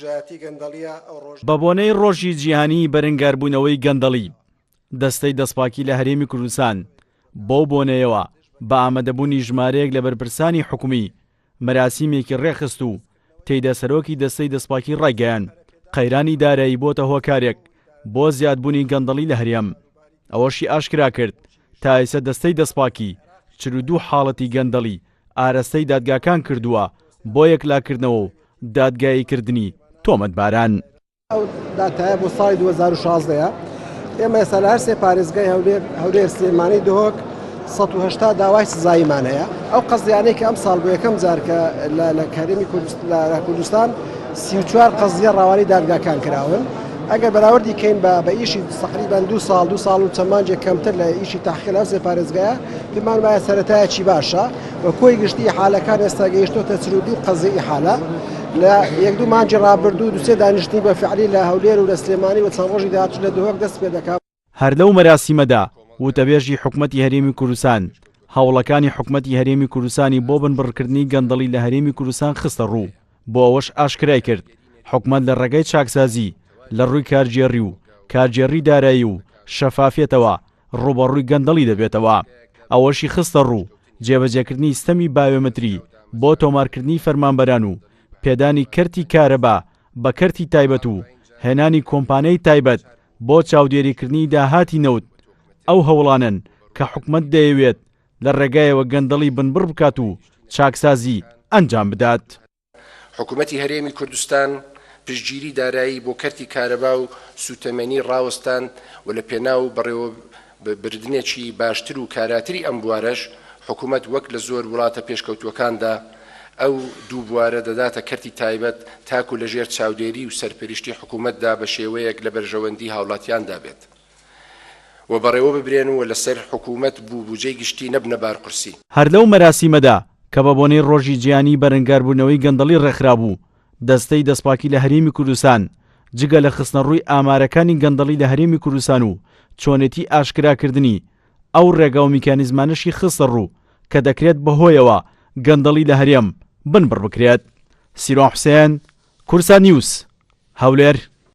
دژایەتی گەندەڵییە ئەو ڕۆژ. بە بۆنەی ڕۆژی جیهانیی بەرەنگاربوونەوەی گەندەڵی، دەستەی دەستپاکی لە هەرێمی کوردستان بەو بۆنەیەوە بە ئامادەبوونی ژمارەیەک لە بەرپرسانی حکومی مەراسیمێکی ڕێکخست و تێیدا سەرۆکی دەستەی دەستپاکی ڕایگەیاند، قەیرانی دارایی بۆتە هۆکارێک بۆ زیادبوونی گەندەڵی لە هەرێم. ئەوەشی ئاشکرا کرد، تا ئێستا دەستەی دەستپاکی 42 حاڵەتی گەندەڵی ئارەستەی دادگاکان کردووە بۆ یەکلاکردنەوە و دادگاییکردنی تۆمەتباران. ئەو داتایە بۆ ساڵی 2016 ە. ئێمە ئێستا لە هەر سێ پارێزگای هەولێر، هەولێر، سلێمانی، دهۆک 180 داوای سزاییمان هەیە. ئەو قەزیانەی کە ئەم ساڵ بۆ یەکەم جار کە لە هەرێمی لە کوردستان 34 قەزیە ڕەوانەی دادگاکان کراون. ئەگەر بەراوردی کەین بە بە ئیشی تەقریبەن دوو ساڵ دوو ساڵ و چەند مانگێک کەمتر لە ئیشی تحقیق لەو سێ پارێزگایە پێمان وایە سەرەتایەکی باشە و کۆی گشتی ئیحالەکان ئێستا گەیشتۆتە 42 قەزیە ئیحالە لە یەک دوو مانگی ڕابردوو دوو سێ دانیشتنی بە فعلی لە هەولێر و لە سلێمانی و چەند ڕۆژی داهاتوو لە دهۆک دەست پێ دەکات. هەر لەو مەراسیمەدا وتەبێژی حکومەتی هەرێمی کوردستان هەوڵەکانی حکومەتی هەرێمی کوردستانی بۆ بنبڕکردنی گەندەڵی لە هەرێمی کوردستان خستە ڕوو، بۆ ئەوەش ئاشکرای کرد، حکومەت لە ڕێگای چاکسازی لە ڕووی کارگێڕی و کارگێڕی دارایی و شەفافیەتەوە ڕووبەڕووی گەندەڵی دەبێتەوە. ئەوەشی خستە ڕوو، جێبەجێکردنی ستەمی بایۆمەتری بۆ تۆمارکردنی فەرمانبەران و پێدانی کەرتی کارەبا بە کەرتی تایبەت و هێنانی کۆمپانیای تایبەت بۆ چاودێریکردنی داهاتی نەوت، ئەو هەوڵانەن کە حکومەت دەیەوێت لە ڕێگایەوە گەندەڵی بنبڕ بکات و چاکسازی ئەنجام بدات. حکومەتی هەرێمی کوردستان پشتگیری دارایی بۆ کەرتی کارەبا و سووتەمەنی ڕاوەستاند و لە پێناو بەڕێوەبردنێکی باشتر و کاراتری ئەم بوارەش حکومەت وەک لە زۆر وڵاتە پێشکەوتووەکاندا ئەو دوو بوارە دەداتە کەرتی تایبەت تاکو لە ژێر چاودێری و سەرپەرشتی حکومەتدا بە شێوەیەک لە بەرژەوەندی هاوڵاتیاندا بێت و بەڕێوە ببرێن و لەسەر حکوومەت بو بوجەی گشتی نەبنە بارقورسی. هەر لەو مەراسیمەدا کە بە بۆنەی ڕۆژی جیهانیی بەرەنگاربوونەوەی گەندەڵی ڕێکخرابوو، دەستەی دەستپاکی لە هەرێمی کوردستان جگە لە خستنەڕووی ئامارەکانی گەندەڵی لە هەرێمی کوردستان و چۆنێتی ئاشکراکردنی ئەو ڕێگا و میکانیزمانەشی خستەڕوو کە دەکرێت بەهۆیەوە گەندەڵی لە هەرێم بنبڕ بکرێت. سیروان حوسێن، کوردستان نیوز، هەولێر.